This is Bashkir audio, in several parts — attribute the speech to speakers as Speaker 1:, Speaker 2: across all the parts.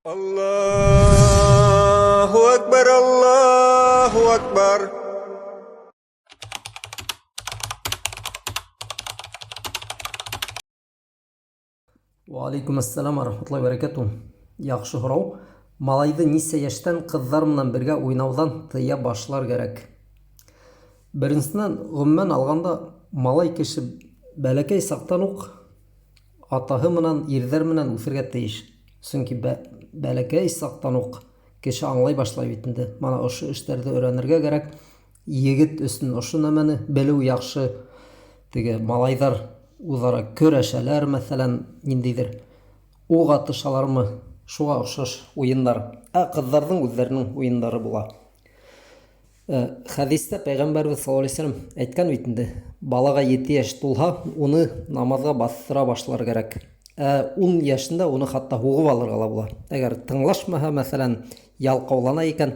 Speaker 1: Аллаһу әкбәр, Аллаһу әкбәр!
Speaker 2: Ва алейкум ассалам ва рахматуллахи ва баракатуh. Яхшы һорау. Малайды нисә яшьтән кызлар менән бергә уйнаудан тыя башлар кәрәк? Беренсеннән, гомумән алганда, малай кеше бәләкәй сактан ук атаһы менән, ирҙәр менән үҫергә тейеш. Сөнки бәләкәй сактан ук кеше аңлай башлай бит инде. Мана ошо эштәрҙе өйрәнергә кәрәк. Егет өсөн ошо нәмәне белеү яҡшы. Теге малайҙар үҙара көрәшәләр, мәҫәлән, ниндәйҙер уҡ атышалармы, шуға оҡшаш уйындар. Ә ҡыҙҙарҙың үҙҙәренең уйындары була. Хәдистә пәйғәмбәрбеҙ саллаллаһу алейһи вәсәлләм әйткән бит инде, балаға 7 йәш тулһа, уны намаҙға баҫтыра башлар кәрәк. Ә 10 йәшендә уны хатта һуғып алырға ла була. Әгәр тыңлашмаһа, мәҫәлән, ялҡаулана икән,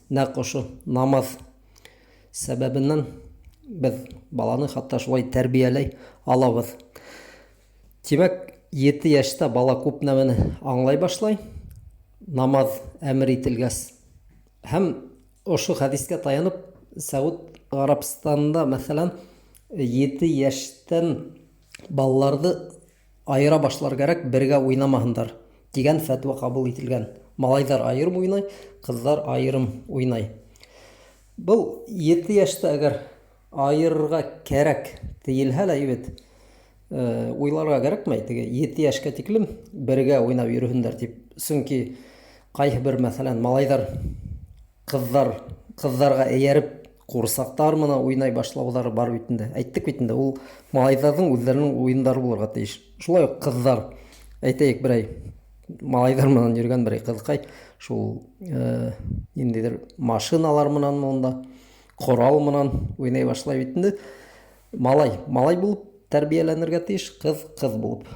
Speaker 2: нәҡ ошо намаҙ сәбәбеннән беҙ баланы хатта шулай тәрбиәләй алабыҙ. Тимәк, 7 йәштә бала күп нәмәне аңлай башлай, намаҙ әмер ителгәс. Һәм ошо хәдискә таянып, Сәүд Ғарабстанында, мәҫәлән, 7 йәштән балаларҙы айыра башлар кәрәк, бергә уйнамаһындар, тигән фәтүә ҡабул ителгән. Малайҙар айырым уйнай, ҡыҙҙар айырым уйнай. Был 7 йәштә әгәр айырырға кәрәк тейелһә лә бит, уйларға кәрәкмәй, теге 7 йәшкә тиклем бергә уйнап йөрөһөндәр тип. Сөнки ҡайһы бер, мәҫәлән, малайҙар ҡыҙҙарға эйәреп ҡурсаҡтар менән уйнай башлауҙары бар бит инде. Әйттек бит инде, ул малайҙарҙың үҙҙәренең уйындары булырға тейеш. Шулай уҡ ҡыҙҙар, әйтәйек, берәй малайҙар менән йөрөгән берәй ҡыҙыҡай шул ниндәйҙер машиналар менәнме унда, ҡорал менән уйнай башлай бит инде. Малай, малай булып тәрбиәләнергә тейеш, ҡыҙ, ҡыҙ булып.